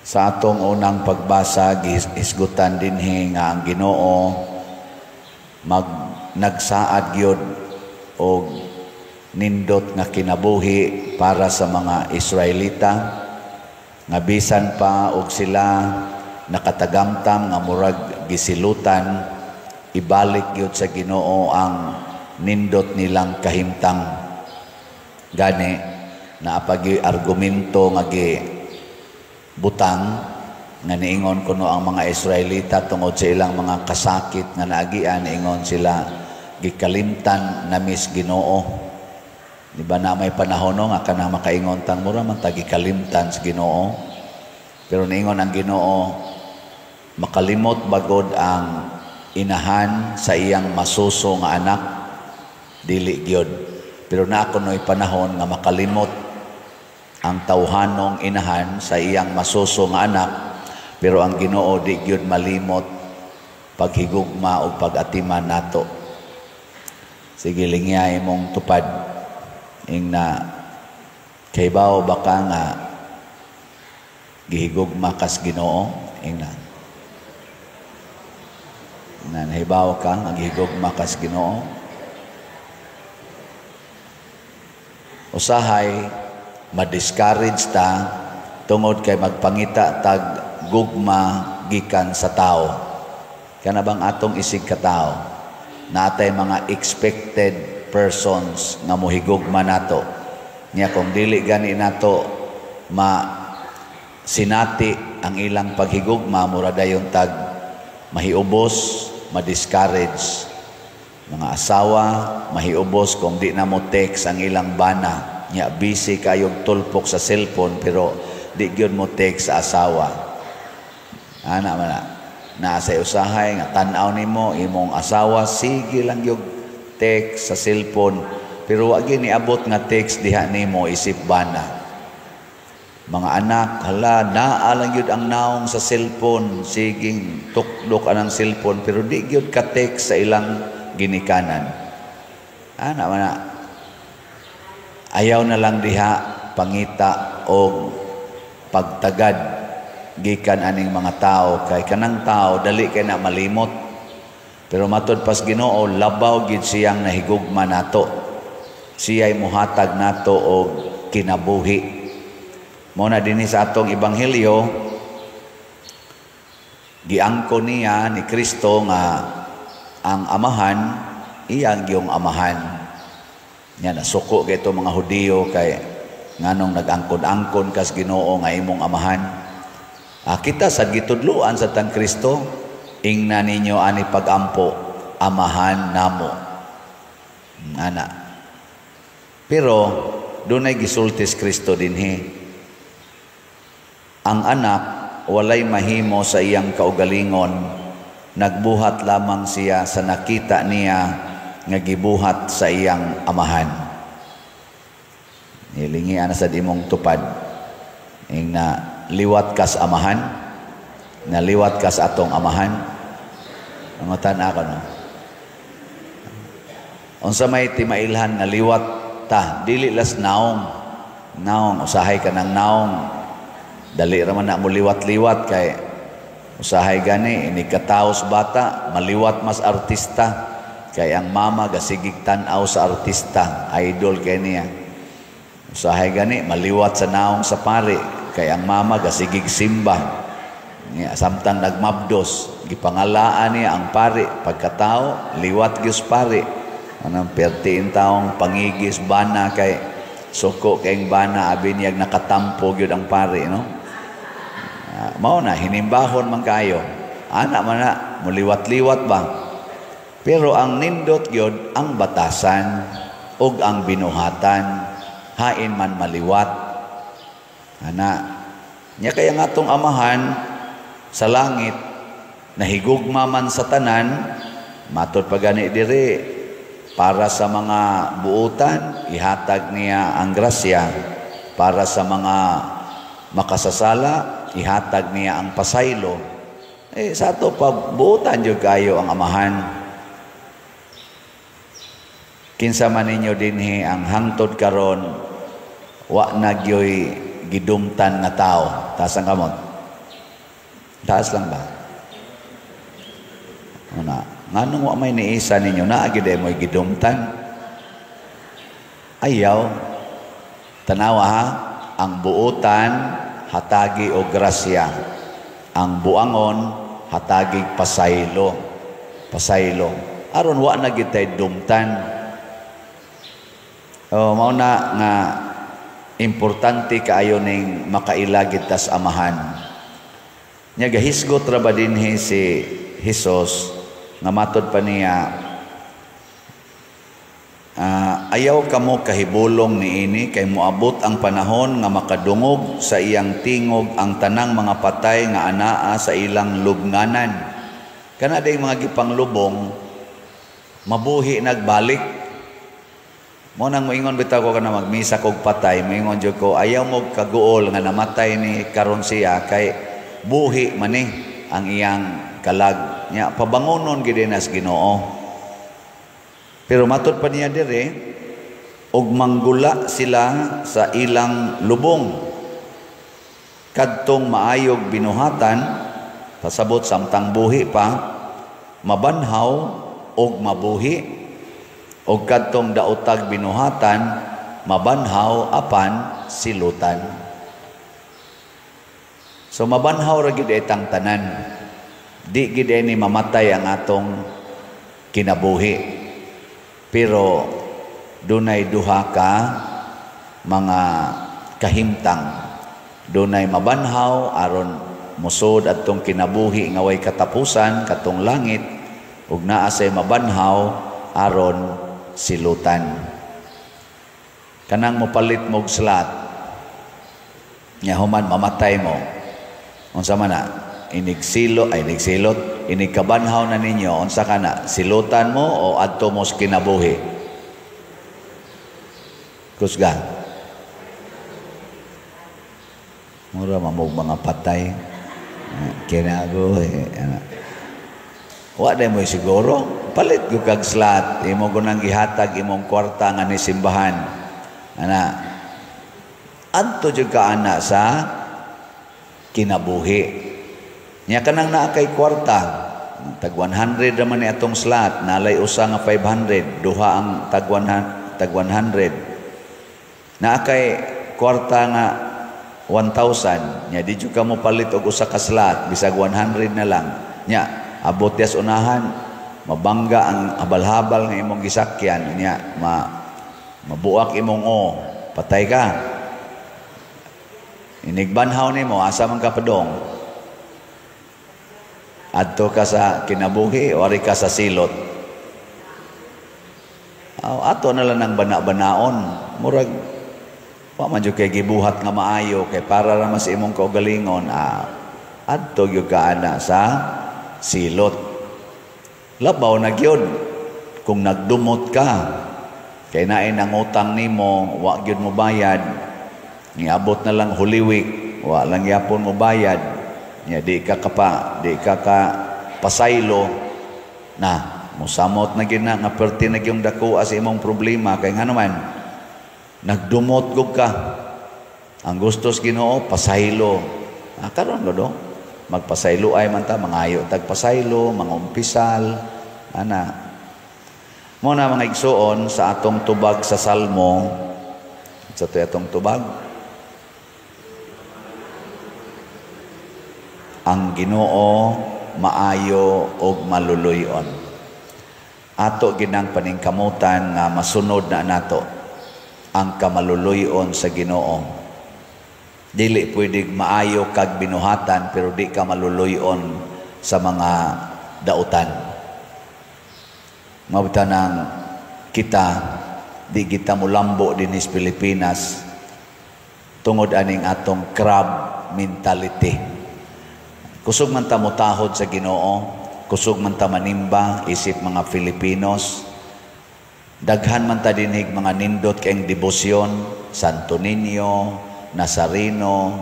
Sa atong unang pagbasa, gihisgutan dinhi nga ang Ginoo mag nagsaad gyud og nindot nga kinabuhi para sa mga Israelita, nga bisan pa og sila nakatagamtam nga murag gisilutan, ibalik gyud sa Ginoo ang nindot nilang kahimtang. Gani naa pa gyuy argumento nga gi butang nga niingon kuno ang mga Israelita tungod sa ilang mga kasakit nga naagian, niingon sila, "Gikalimtan nami sa Ginoo." Di ba na may panahon, no, nga kanang makaingon tang mura man ta gikalimtan sa Ginoo? Pero niingon ang Ginoo, "Makalimot ba gud ang inahan sa iyang masuso nga anak? Dili gyud." Pero naa kuno'y panahon nga makalimot ang tawhanong inahan sa iyang masuso nga anak, pero ang Ginoo di gyud malimot paghigugma o pag-atiman nato. Sige, lingya imong tupad. Ingna, kahibaw ba ka nga gihigugma kas Ginoo? Ingna. Na nahibaw ka nga gihigugma kas Ginoo? Usahay ma-discourage ta tungod kay magpangita tag gugma gikan sa tao. Kana bang atong isig katao, natay mga expected persons nga mohigugma nato. Nya kung dili gani nato ma sinati ang ilang paghigugma, mura dayon tag mahiubos, ma-discourage. Mga asawa, mahiubos kung di na mo text ang ilang bana. Nya busy kayog tulpok sa cellphone pero di gyud mo text sa asawa. Ana man na. Naa sa usahay nga tan-aw nimo imong asawa, sige lang yung text sa cellphone pero wa gyud niabot nga text diha nimo isip bana. Mga anak, hala, naa lang gyud ang naong sa cellphone, siging tukdok anang cellphone pero di gyud ka text sa ilang ginikanan. Ana man na. Ayaw na lang diha pangita og pagtagad gikan aning mga tao kay kanang tao dali kay na malimot. Pero matud pas Ginoo, labaw gid siyang nahigugma nato. Siya'y muhatag nato og kinabuhi. Mao na dinhi sa atong ebanghelyo, giangko niya ni Kristo nga ang Amahan iyang giyong Amahan. Nya nasuko kay mga Hudiyo kay nganong nag-angkon-angkon kas Ginoo nga imong Amahan. Kita sad gitudloan sa tang Kristo, ingna ninyo ani pagampo, "Amahan namo." Ana. Pero dunay gisultis Kristo dinhi. Ang anak walay mahimo sa iyang kaugalingon, nagbuhat lamang siya sa nakita niya nga gibuhat sa iyang Amahan. Nilingi ana sa imong tupad. Ingna, liwat kas Amahan, naliwat kas atong Amahan. Mangutan ako, no. Unsa may timailhan nga liwat ta, dili las naong. Naong, usahay ka ng naong. Dali ra man na mo liwat-liwat kay usahay gani ini kataos bata, maliwat mas artista kay ang mama gasigig tan-aw sa artista, idol kay niya. Usahay gani maliwat sa naong sa pare kay ang mama gasigig simba. Niya, samtang nagmabdos, gipangalaan niya ang pare, pagkatao liwat gyud pare. Anang pertiin taong pangigis bana kay suko kay bana, abi niya nakatampo gyud ang pare, no? Mao na hinimbahon man kayo. Ana man na muliwat-liwat ba? Pero ang nindot gyud ang batasan ug ang binuhatan, hain man maliwat. Ana. Nya kaya nga atong Amahan sa langit nahigugma man sa tanan, matod pa gani diri, para sa mga buutan ihatag niya ang grasya, para sa mga makasasala ihatag niya ang pasaylo. Eh sa ato pa buutan jud kayo ang Amahan. Kinsa man ninyo dinhi ang hangtod karon wa na gyoy gidumtan nga tao? Taas ang kamot. Taas lang ba? Una, nganong wa may niisa ninyo, naa gid mo'y gidumtan. Ayaw. Tanawa ha, ang buutan hatagi og grasya. Ang buangon hatagi pasaylo. Pasaylo. Aron wa na gid tay dumtan. Oh, mao na nga importante kaayo ning makaila gid tas Amahan. Nya gahisgot ra ba dinhi si Hesus nga matod pa niya, "Ayaw kamo kahibulong niini, kay moabot ang panahon nga makadungog sa iyang tingog ang tanang mga patay nga anaa sa ilang lubnganan." Kana day mga gipanglubong mabuhi nagbalik. Mo nang moingon bitaw ko kana magmisa kog patay, moingon jud ko, ayaw mo kaguol nga namatay ni karon siya kay buhi man ni ang iyang kalag. Nya pabangonon gid nas Ginoo. Pero matod pa niya dire, og manggula sila sa ilang lubong. Kadtong maayog binuhatan, pasabot samtang buhi pa, mabanhaw og mabuhi. Og kadtong daotag binuhatan, mabanhaw apan silutan. So mabanhaw ra gid itang tanan. Di gid ni mamatay ang atong kinabuhi. Pero dunay duha ka mga kahimtang. Dunay mabanhaw aron musod adtong kinabuhi nga way katapusan katong langit, ug naa say mabanhaw aron silutan. Kanang mopalit mog slot nya human mamatay mo, unsa man na inigsilo ay inigsilot, inigkabanhaw na ninyo, unsa kana, silutan mo o adto mo sa kinabuhi? Kusga. Mura mamog mga patay kinabuhi. Wa day mo siguro palit gyud kag slot, imo gunang gihatag imong kwarta nga ni simbahan ana, adto jud ka ana sa kinabuhi. Nya kanang naa kay kwarta tag 100 raman ni atong slot, nalay usa nga 500, duha ang tag 100. Naa kay kwarta nga 1,000, nya di jud ka mo palit og usa ka slot bisag 100 na lang. Nya abot yas unahan, mabangga ang habal-habal nga imong gisakyan, nya mabuak imong o, patay ka. Inigbanhaw nimo, asa man ka padong? Adto ka sa kinabuhi o ari ka sa silot? Aw, ato na lang ang bana-banaon. Murag wa man jud kay gibuhat nga maayo kay para ra man sa imong kaugalingon, adto gyud ka ana sa silot. Labaw na gyud kung nagdumot ka kay naay nangutang nimo, wa gyud mo bayad, niabot na lang Holy Week, wa lang yapon mo bayad, nya di ka kapa, di ka ka pasaylo na musamot na gyud na nga perti na gyung dako sa imong problema kay ngano man nagdumot gud ka. Ang gustos Ginoo pasaylo. Karon do magpasaylo ay man ta, mangayo tag pasaylo, mangumpisal ana. Mo na mga igsuon sa atong tubag sa Salmo, sa atong tubag, ang Ginoo maayo og maluluy-on. Ato ginang paningkamutan nga masunod na nato ang kamaluluy-on sa Ginoo. Dili pwede maayo kag binuhatan pero di ka maluluy-on sa mga dautan. Mabita nang kita di kita mulambo dinhi sa Pilipinas tungod aning atong crab mentality. Kusog man ta motahod sa Ginoo, kusog man ta manimba isip mga Filipinos. Daghan man ta dinhig mga nindot kayong debosyon, Santo Niño, Nazareno,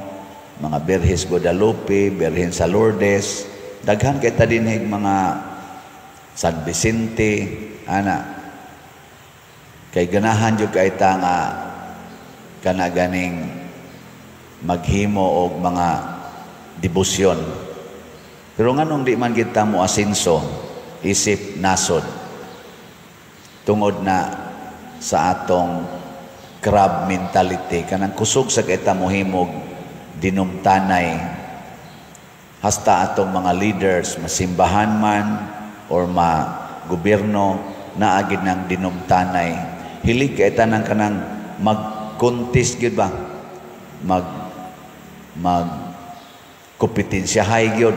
mga Birhes Guadalupe, Birhen sa Lourdes. Daghan kay ta dinhig mga San Vicente, ana. Kay ganahan jud kay ta nga kana ganing maghimo og mga debosyon. Pero nganong di man kita mo asenso isip nasod? Tungod na sa atong crab mentality, kanang kusog sa kita mohimog dinumtanay, hasta atong mga leaders, masimbahan man or ma gobyerno, naagid ng dinumtanay. Hilig kay tanang kanang mag-contest gyud ba, mag mag kompetensyahay gyud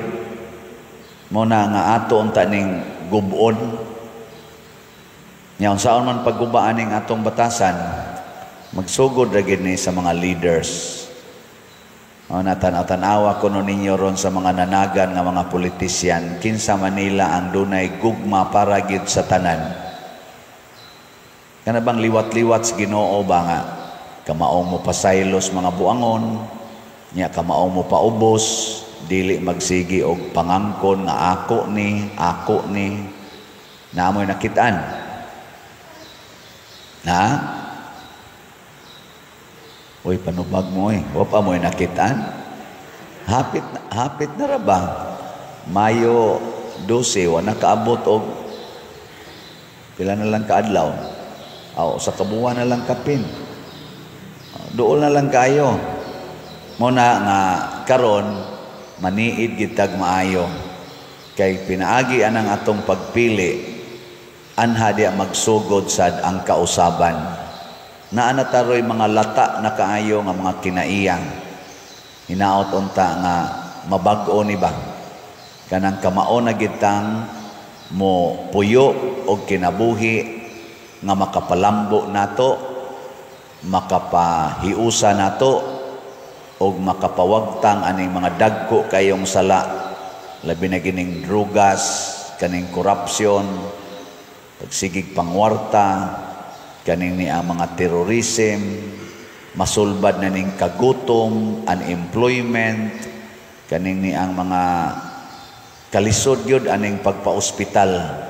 mo na nga ato unta ning gub-on nya. Unsaon man paggubaan ning atong batasan, magsugod ra gyud ni sa mga leaders. O na tan-awa kuno ninyo ron sa mga nanagan nga mga politician, kinsa Manila ang dunay gugma para gyud sa tanan? Kana bang liwat-liwat sa Ginoo ba nga kamaong mo pasaylos mga buangon nya, kamaong mo paubos, dili magsigi og pangangkon nga ako ni, ako ni? Naamoy nakitaan na. Uy, panubag mo eh. Wa pa mo'y nakitaan. Hapit, hapit na ra ba? Mayo 12, wa nakaabot og pila na lang kaadlaw. Aw, sa kabuwan na lang kapin. Dool na lang kayo. Mo na nga karon maniid gitag maayo. Kay pinaagi anang atong pagpili, anha diya magsugod sad ang kausaban. Naa na taroy mga lata na kaayo nga mga kinaiyang. Hinaot unta nga mabag-o ni ba? Kanang kamao na gitang mo puyo og kinabuhi nga makapalambo nato, makapahiusa nato, og makapawagtang aning mga dagko kayong sala, labi na gining drugas, kaning korupsyon, pagsigig pangwarta, kaning ni ang mga terrorism, masulbad na ning kagutom, unemployment, kaning ni ang mga kalisod gyud aning pagpa-ospital.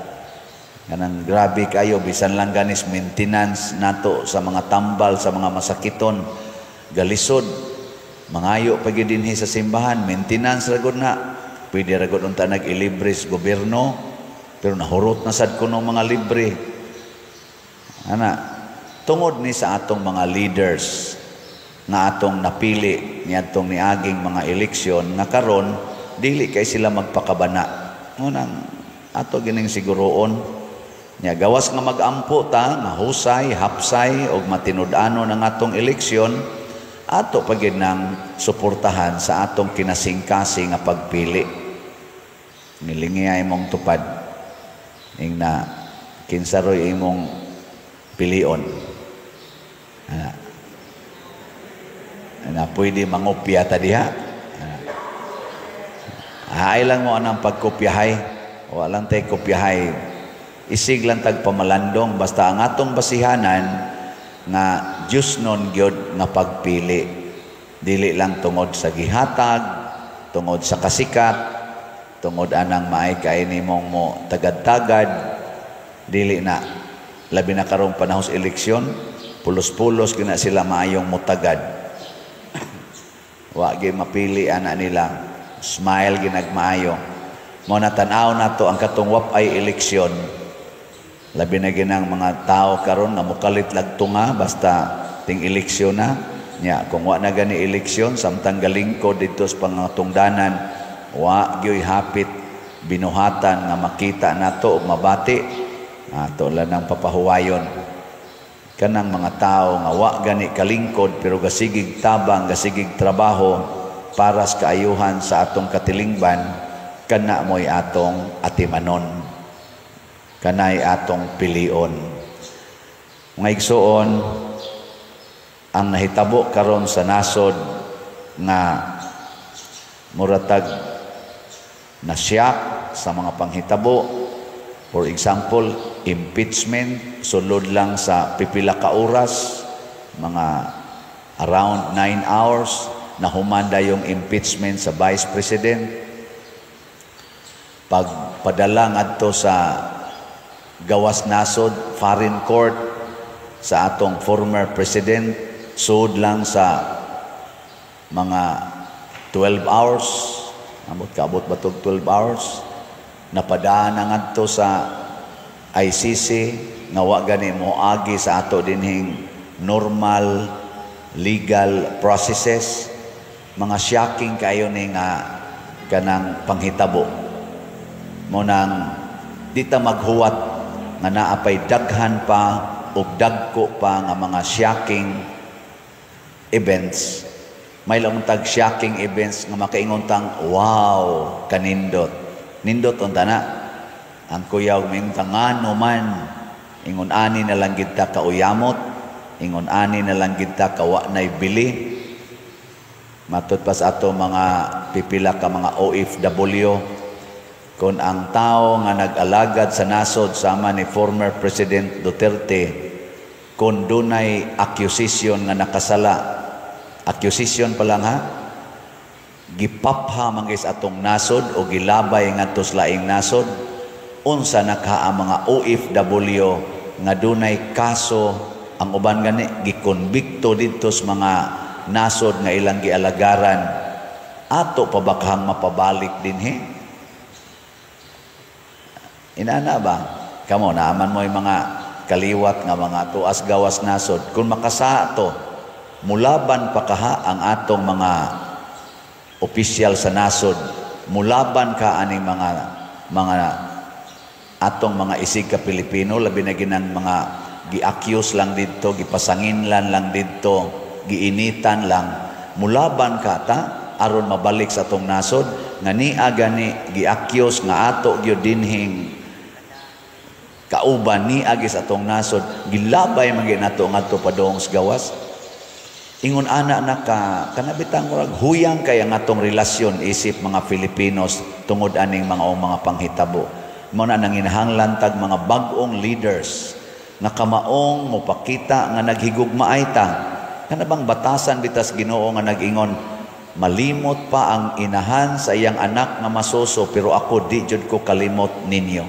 Kanang grabe kayo, bisan lang ganis maintenance nato sa mga tambal, sa mga masakiton, galisod. Mangayo pa gyud dinhi sa simbahan, maintenance ra gud na. Pwede ra gud unta nag-ilibre sa gobyerno, pero nahurot na sad kuno mga libre. Ana, tungod ni sa atong mga leaders nga atong napili niadtong niaging mga eleksyon nga karon dili kay sila magpakabana. Ngunang ato gining siguroon nya, gawas nga magampo ta nga husay, hapsay og matinud-anon ang atong eleksyon, ato pa gyud nang suportahan sa atong kinasingkasing nga pagpili. Nilingi imong tupad ing na kinsaroy imong pilion. Ana. Ana, pwede mangopya ta diha. Ana. Haay lang mo anang pagkopyahay. Wala lang tay kopyahay. Isig lang tag pamalandong, basta ang atong basihanan nga Diyos nun gyud nga pagpili. Dili lang tungod sa gihatag, tungod sa kasikat, tungod anang maay kay nimong mo tagad-tagad, dili na. Labi na karong panahon sa eleksyon, pulos-pulos gina sila maayong mutagad. Wa gyud mapili ana nila, smile ginagmaayo. Mao na tan-aw nato ang katong wap ay eleksyon. Labi na ginang mga tao karon nga mukalit lagtunga basta ting eleksyon na. Nya kung wa na gani eleksyon, samtang galingkod didto sa pangatungdanan, wa gyoy hapit binuhatan nga makita nato ug mabati, ato lang nang papahuwayon. Kanang mga tao nga wa gani kalingkod pero gasigig tabang, gasigig trabaho para sa kaayuhan sa atong katilingban, kana mo'y atong atimanon, kanay atong pilion. Mga igsoon, ang nahitabo karon sa nasod nga muratag nasyak sa mga panghitabo, for example, impeachment, sulod lang sa pipila ka oras, mga around 9 hours, nahumanda yung impeachment sa Vice President. Pagpadala ngadto sa gawas nasod, foreign court, sa atong former president, sud lang sa mga 12 hours. Amot kaabot ba tog 12 hours? Napadaan na ngadto sa ICC nga wa gani moagi sa ato dinhing normal legal processes. Mga shocking kayo ni nga kanang panghitabo. Mo nang di ta maghuwat nga naa pay daghan pa og dagko pa nga mga shocking events. May lang tag shocking events nga makaingon tang, "Wow, kanindot." Nindot unta na. Ang kuyaw mingon ta, "Ngano man ingon ani na lang gid ta kauyamot, ingon ani na lang gid ta kawa nay bili." Matud pa sa ato mga pipila ka mga OFW, kung ang tao nga nag-alagad sa nasod sama ni former President Duterte, kung dunay accusation nga nakasala, accusation pa lang ha, gipapha man sa atong nasod o gilabay ngadto sa laing nasod, unsa na ka ang mga OFW nga dunay kaso, ang uban gani gikonbikto didto sa mga nasod nga ilang gialagaran, ato pa ba kahang mapabalik dinhi? Inana ba? Kamo, naaman mo yung mga kaliwat nga mga tuas gawas nasod. Kung makasa to, mulaban pa kaha ang atong mga opisyal sa nasod, mulaban ka aning mga atong mga isig ka Pilipino, labi na ginang mga gi-accuse lang didto, gipasanginlan lang didto, giinitan lang, mulaban ka ta aron mabalik sa atong nasod nga nia gani gi-accuse nga ato gyud dinhing kauban ni agi sa atong nasod, gilabay man gyud nato ngadto padung sa gawas? Ingon ana na ka kanabitang murag huyang kay ang atong relasyon isip mga Filipinos tungod aning mga o mga panghitabo. Mao na nanginahanglan tag mga bag-ong leaders nga kamaong mopakita nga naghigugmaay ta. Kana bang batasan bitas Ginoo nga nag-ingon, "Malimot pa ang inahan sa iyang anak nga masuso, pero ako di jud ko kalimot ninyo"?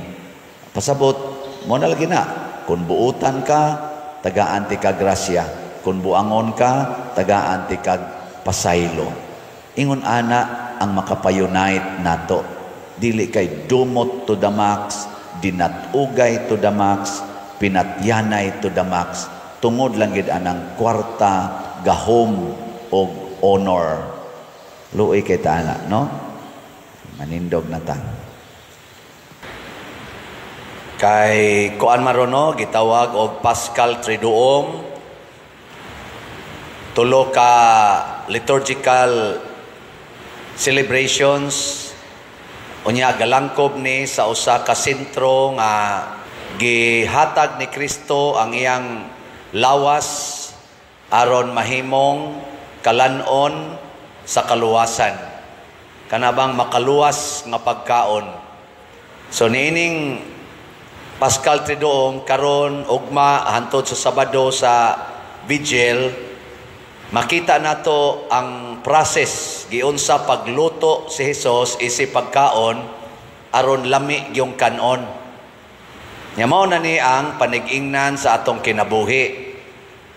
Pasabot mo na lagi na, kung buutan ka, tagaan ti ka grasya, kung buangon ka, tagaan ti kag pasaylo. Ingon ana ang makapa-unite nato, dili kay dumot to the max, dinatugay to the max, pinatyanay to the max, tungod lang gid anang kwarta, gahom og honor. Luoy kay ta ana, no? Manindog na ta. Kay kuan marono gitawag og Paschal Triduum, tulo ka liturgical celebrations. Unya galangkob ni sa usa ka sentro nga gihatag ni Kristo ang iyang lawas aron mahimong kalanon sa kaluwasan, kanabang makaluwas nga pagkaon. So niining Paschal Triduum karon, ugma hantod sa Sabado sa Vigil, makita nato ang process giunsa pagluto si Hesus isip pagkaon aron lami gyung kanon. Nya mao na ni ang panig-ingnan sa atong kinabuhi.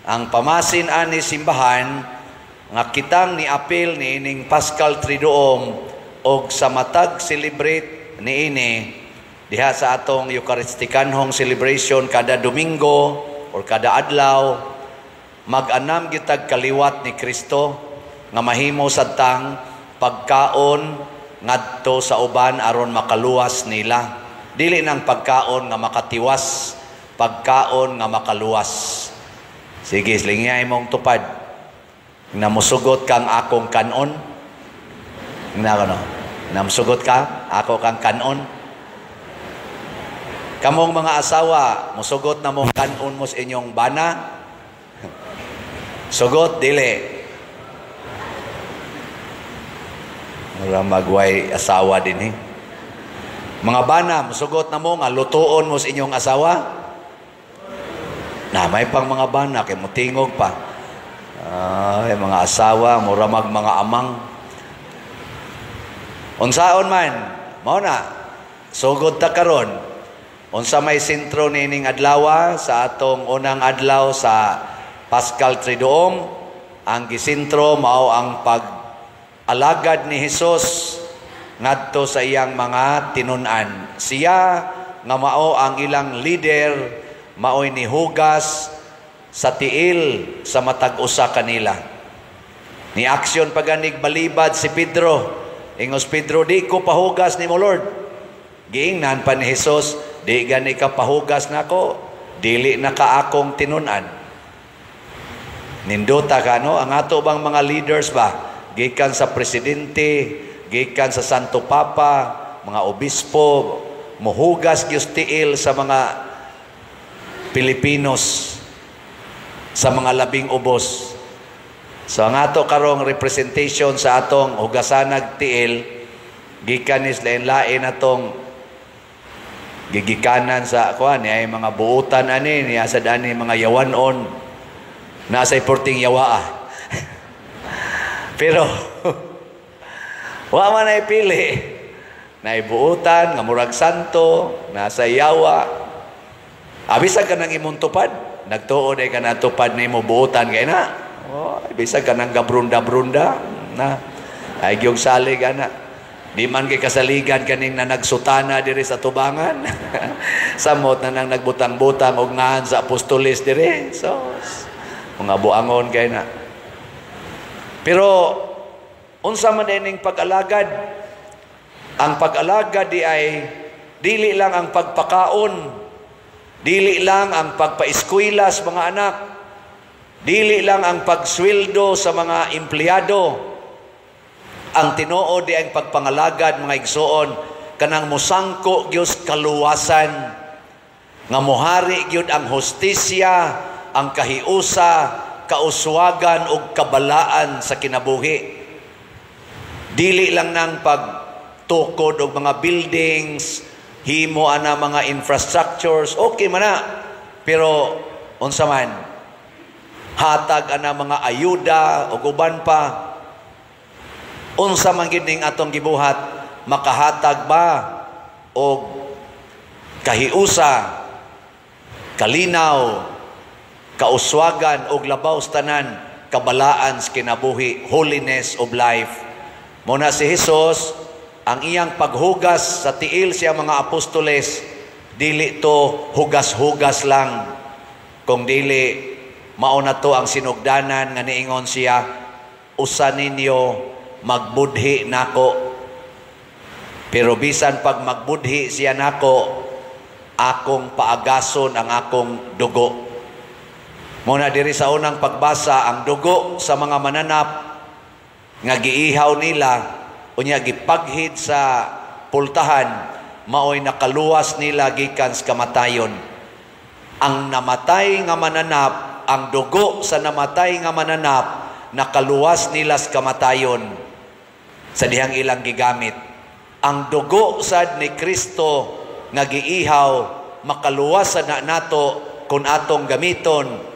Ang pamasin ani simbahan nga kitang niapil niining Paschal Triduum og sa matag celebrate niini diha sa atong Eucharistikanhong celebration kada Domingo or kada adlaw, mag-anam gitag kaliwat ni Kristo nga mahimo sadtang pagkaon ngadto sa uban aron makaluwas nila. Dili nang pagkaon nga makatiwas, pagkaon nga makaluwas. Sige, lingiyay mong tupad. Namusugot kang akong kanon. Na no? Namusugot ka, ako kang kanon. Kamong mga asawa, musugot na mong kanon mo sa inyong bana? Sugot, dili. Mura magway asawa din eh. Mga bana, musugot na mo nga lutuon mo sa inyong asawa? Na may pang mga bana kay mutingog pa. Ay, mga asawa, mura mag mga amang. Unsaon man, mao na, sugod ta karon. Unsa may sentro nining adlawa sa atong unang adlaw sa Paschal Triduum, ang gisentro mao ang pag-alagad ni Hesus ngadto sa iyang mga tinun-an. Siya nga mao ang ilang leader, maoy nihugas sa tiil sa matag usa kanila. Ni aksyon paganig balibad si Pedro. Ingos Pedro, "Di ko pahugas nimo, Lord." Giingnan pa ni Jesus, "Di gani ka pahugas nako, dili na ka akong tinun-an." Nindota ka, no? Ang ato bang mga leaders ba? Gikan sa presidente, gikan sa Santo Papa, mga obispo, muhugas gyud tiil sa mga Pilipinos, sa mga labing ubos. So ang ato karong representation sa atong hugasanag tiil, gikan is lain-lain atong gigikanan sa kuan ay mga buutan ani niya sad ani mga yawanon nasa porting yawa. Pero wa man ay pili, naibuutan nga murag santo, nasa yawa. Abisag ka nang imong tupad, nagtuo day ka na tupad nimo buutan kay na. Oh, bisag ka nang gabrunda-brunda na ay gyud salig ana. Di man kay kasaligan kaning na nagsutana diri sa tubangan. Samot na nang nagbutang-butang og ngahan sa apostoles diri. So, mga buangon kay na. Pero unsa man ning pag-alagad? Ang pag-alagad di ay dili lang ang pagpakaon, dili lang ang pagpaeskwela sa mga anak, dili lang ang pagsweldo sa mga empleyado. Ang tinuod di ang pagpangalagad, mga igsoon, kanang musangko gyud kaluwasan, nga muhari gyud ang hustisya, ang kahiusa, kauswagan ug kabalaan sa kinabuhi. Dili lang nang pagtukod og mga buildings, himo ana mga infrastructures, okay man na. Pero unsa man, hatag ana mga ayuda ug uban pa, unsa man gid ning atong gibuhat, makahatag ba og kahiusa, kalinaw, kauswagan og labaw sa tanan, kabalaan sa kinabuhi, holiness of life? Muna si Jesus, ang iyang paghugas sa tiil siya mga apostoles, dili to hugas-hugas lang, kung dili mao na to ang sinugdanan nga niingon siya, "Usa ninyo magbudhi nako." Pero bisan pag magbudhi siya nako, akong paagason ang akong dugo. Muna diri sa unang pagbasa, ang dugo sa mga mananap nga giihaw nila unya gipaghid sa pultahan, maoy nakaluwas nila gikan sa kamatayon. Ang namatay nga mananap, ang dugo sa namatay nga mananap nakaluwas nila sa kamatayon sa dihang ilang gigamit. Ang dugo sad ni Kristo nga giihaw, makaluwas sa na nato kung atong gamiton,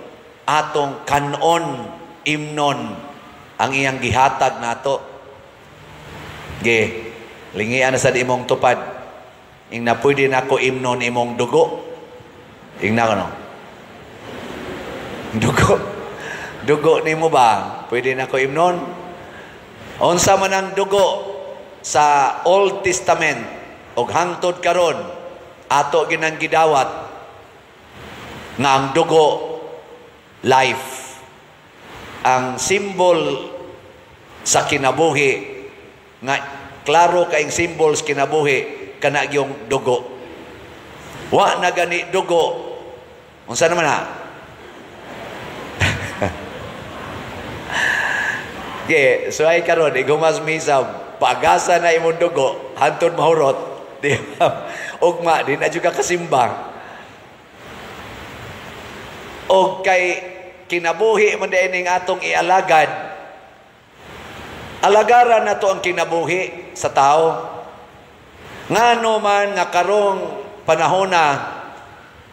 atong kanon, imnon ang iyang gihatag nato. Ge, lingian na sad imong tupad. Ing na pwede na ako imnon imong dugo. Ingna ko, no? Dugo. Dugo nimo ba? Pwede na ko imnon? Unsa man ang dugo sa Old Testament og hangtod karon ato ginang gidawat nga ang dugo, life, ang symbol sa kinabuhi, nga klaro kaing symbol sa kinabuhi kana yung dugo. Wa na gani dugo, unsa naman ha? Okay, so ay karon igumas misa, pagasa na imong dugo hantod mahurot, di ba? Ugma di na jud ka kasimba. Og kay kinabuhi man ning atong ialagad, alagaran nato ang kinabuhi sa tao. Ngano man nga karong panahona,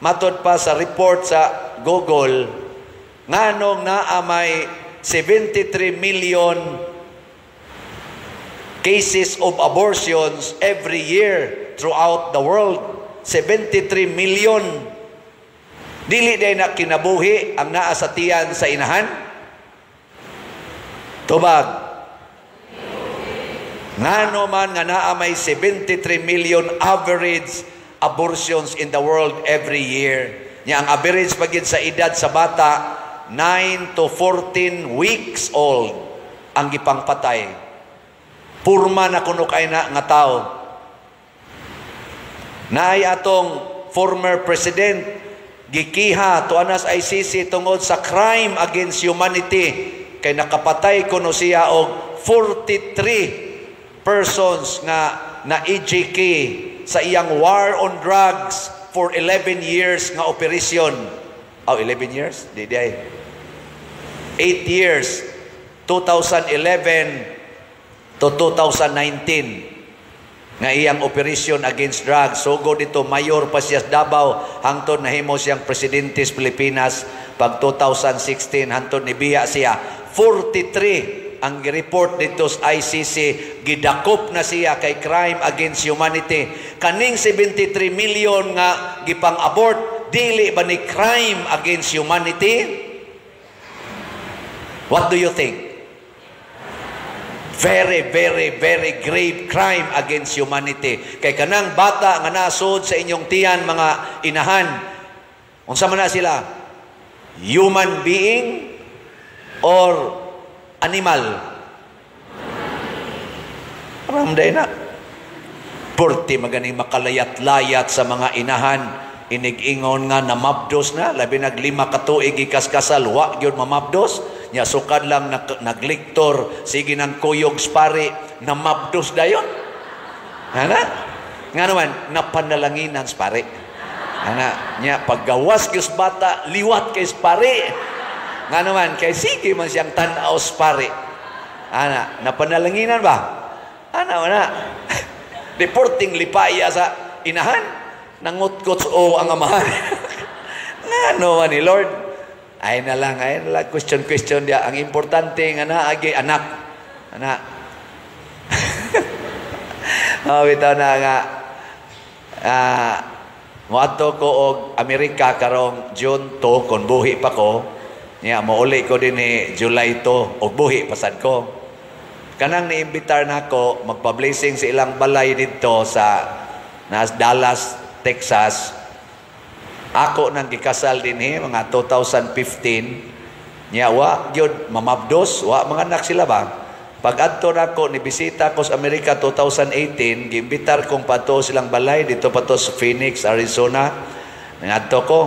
matod pa sa report sa Google, nganong naa may 73 million cases of abortions every year throughout the world? 73 million. Dili day na kinabuhi ang naa sa tiyan sa inahan? Tubag. Ngano man nga naa may 73 million average abortions in the world every year? Nya ang average pagid sa edad sa bata, 9 to 14 weeks old ang gipangpatay. Purma na kuno kay na nga tao. Naay atong former president, gikiha tuana sa ICC tungod sa crime against humanity kay nakapatay kuno siya og 43 persons nga na EJK sa iyang war on drugs for 11 years nga operation. Oh, 11 years? Di di ay. 8 years, 2011 to 2019 nga iyang operation against drugs. Sugod dito, mayor pa siya sa Davao hangtod nahimo siyang presidente sa Pilipinas pag 2016, hangtod nibiya siya. 43 ang gi-report dito sa ICC, gidakop na siya kay crime against humanity. Kaning 73 million nga gipang-abort, dili ba ni crime against humanity? What do you think? Very, very, very grave crime against humanity. Kay kanang bata nga nasod sa inyong tiyan, mga inahan, unsa man na sila? Human being or animal? Ramday na. Purti maganing makalayat-layat sa mga inahan. Inig-ingon nga namabdos na, labi nag 5 ka tuig ikaskasal, wa gyud mamabdos. Nya sukad lang nagliktor, sige nang kuyog spari, namabdos dayon. Ana? Nga naman, napanalanginan spari. Ana, nya paggawas gyud bata, liwat kay spari. Nga naman, kay sige man siyang tan-aw spari. Ana, napanalanginan ba? Ana, ana. Reporting lipaya sa inahan, nangutkot o ang amahan. Nga no ni Lord? Ay na lang, ay na lang, question, question dia. Ang importante nga naagi anak. Anak. Oh, bitaw na nga moadto ko og Amerika karong June 2 kon buhi pa ko. Nya mouli ko din ni July 2 og buhi pasad ko. Kanang niimbitar nako magpa-blessing sa ilang balay didto sa nas Dallas, Texas. Ako nang gikasal dinhi mga 2015. Nya wa gyud mamabdos, wa mga anak sila ba. Pag adto nako ni bisita ko sa Amerika 2018, giimbitar kong pato silang balay dito pa to sa Phoenix, Arizona. Ngadto ko.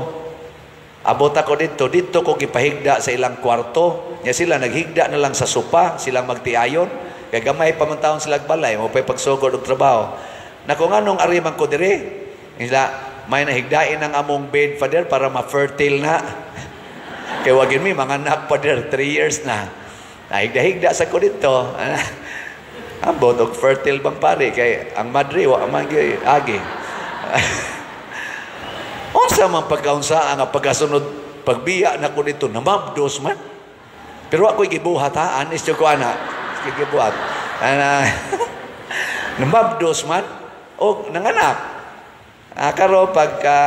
Abot ako dito, dito ko gipahigda sa ilang kwarto. Nya sila naghigda na lang sa sopa, silang magtiayon. Kay gamay pa man taon sila balay, mo pa'y pagsugod og trabaho. Nako, nganong ari man ko diri? Sila, may nahigdain ang among bed, Father, para ma-fertile na. Kay wagin mi mga anak, Father, 3 years na. Nahigda-higda sa ko dito. Ambot og fertile bang pare kay ang madre wa man gyud agi. Unsa man pagkaunsa ang pagkasunod pagbiya na ko dito, namabdos man. Pero ako'y gibuhat ha, anis ko ana. Gibuhat. Ana, namabdos man og nanganak. Karo pagka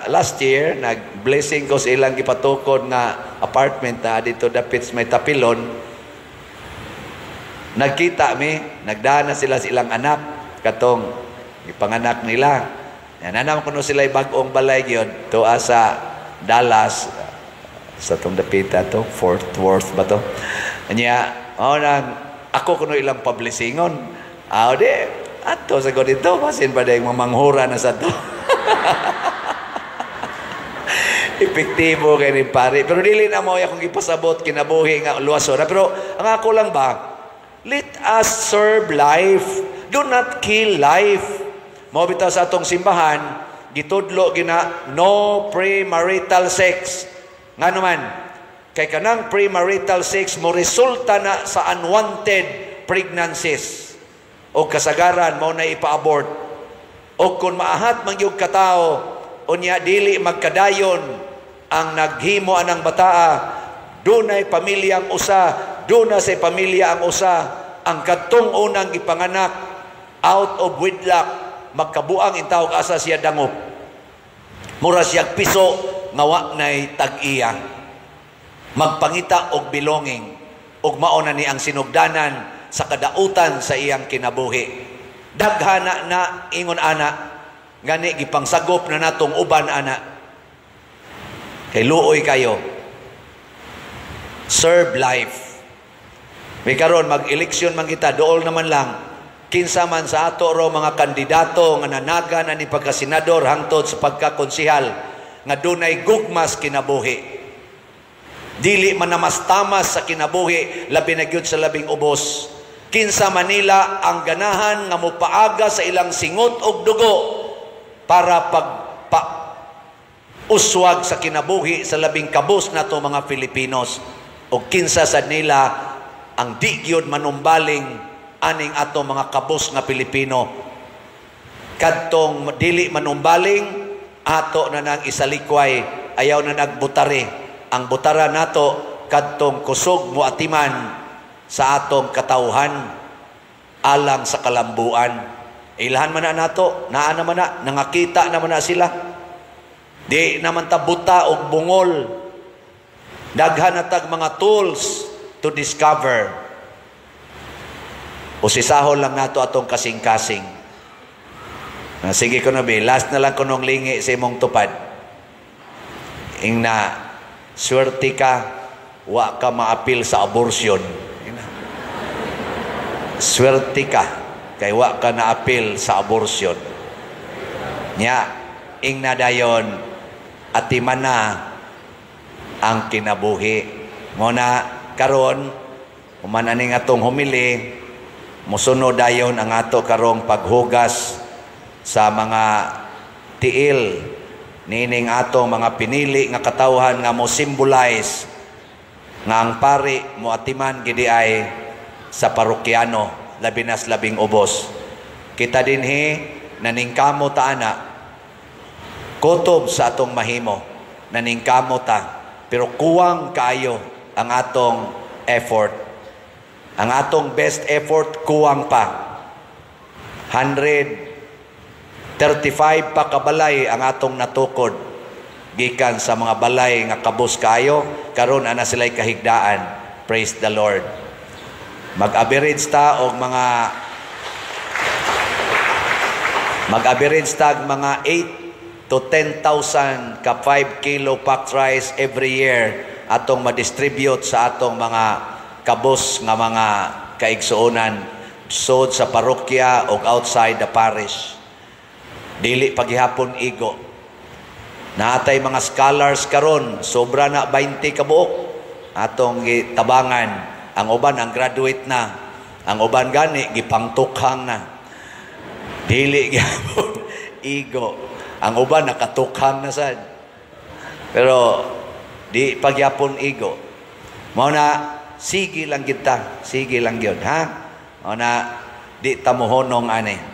last year nag-blessing ko sa ilang gipatukod nga apartment na dito dapit sa may Tapilon. Nagkita mi, nagdana sila sa ilang anak katong gipanganak nila. Yan na kuno sila bag-ong balay gyud tuwa sa Dallas, sa tong dapita to, Fort Worth ba to? Anya, oh, nang ako kuno ilang pablessingon. Ah, di ato sa ko dito basin pa dayong mamanghura na sa to. Epektibo kay ni pare. Pero dili na mo akong ipasabot kinabuhi nga luwason. Pero ang ako lang ba, let us serve life. Do not kill life. Mao bitaw sa atong simbahan, gitudlo gina no premarital sex. Ngano man? Kay kanang premarital sex mo resulta na sa unwanted pregnancies. O kasagaran mao na ipa-abort. O kung maahat man gyud katawo, unya dili magkadayon ang naghimo anang bataa, dunay pamilyang usa, duna sa pamilya ang usa, ang kadtong unang gipanganak out of wedlock, magkabuang intawog asa siya dangop. Mura siya piso nga wa nay tag-iya. Magpangita og belonging ug mao na ni ang sinugdanan. sa kadautan sa iyang kinabuhi. Daghana na ingon ana, gani gipangsagop na natong uban ana. Kay luoy kayo. Serve life. May karon mag-eleksyon man kita, dool naman lang. Kinsa man sa ato ro mga kandidato nga nanaga na ni pagkasenador hangtod sa pagkakonsihal nga dunay gugmas kinabuhi. Dili man tamas sa kinabuhi, labi na gyud sa labing ubos. Kinsa manila ang ganahan nga mopaaga sa ilang singot og dugo para pag pa, uswag sa kinabuhi sa labing kabus nato mga Filipinos, o kinsa sad nila ang di gyud manumbaling aning ato mga kabus nga Pilipino. Kadtong dili manumbaling, ato na nang isalikway, ayaw na nagbutari. Ang butara nato kadtong kusog mo atiman sa atong katawhan alang sa kalambuan. Ilhan man na nato, naa naman na, nangakita naman na sila. Di naman ta buta og bungol. Daghan na tag mga tools to discover. Usisahon lang nato atong kasing-kasing. Sige ko na be, last na lang ko nung lingi sa imong tupad. Ingna, swerte ka, wa ka maapil sa abortion. Ingna. Swerte ka, kay wa ka naapil sa abortion. Nya, ingna dayon, atiman na ang kinabuhi. Mo na karon, human aning atong humili, musunod dayon ang ato karong paghugas sa mga tiil nining atong mga pinili nga katawhan nga mo symbolize nga ang pari mo atiman gidi ay sa parokyano, labi nas labing ubos. Kita dinhi naningkamo ta ana, kutob sa atong mahimo, naningkamo ta, pero kuwang kaayo ang atong effort. Ang atong best effort kuwang pa. 135 pa kabalay ang atong natukod gikan sa mga balay nga kabus kaayo, karon ana sila'y kahigdaan. Praise the Lord. Mag-average ta og mga mag-average tag mga 8 to 10,000 ka 5 kilo packed rice every year atong ma-distribute sa atong mga kabus nga mga kaigsuonan sod sa parokya og outside the parish. Dili paghihapon igo. Naatay mga scholars karon, sobra na 20 kabuok atong gitabangan. Ang uban ang graduate na, ang uban gani gipangtukhang na. Dili gihapon igo. Ang uban nakatukhang na sad. Pero di pagyapon igo. Mao na sige lang kita, sige lang gyud ha. Mao na di ta mohonong ani.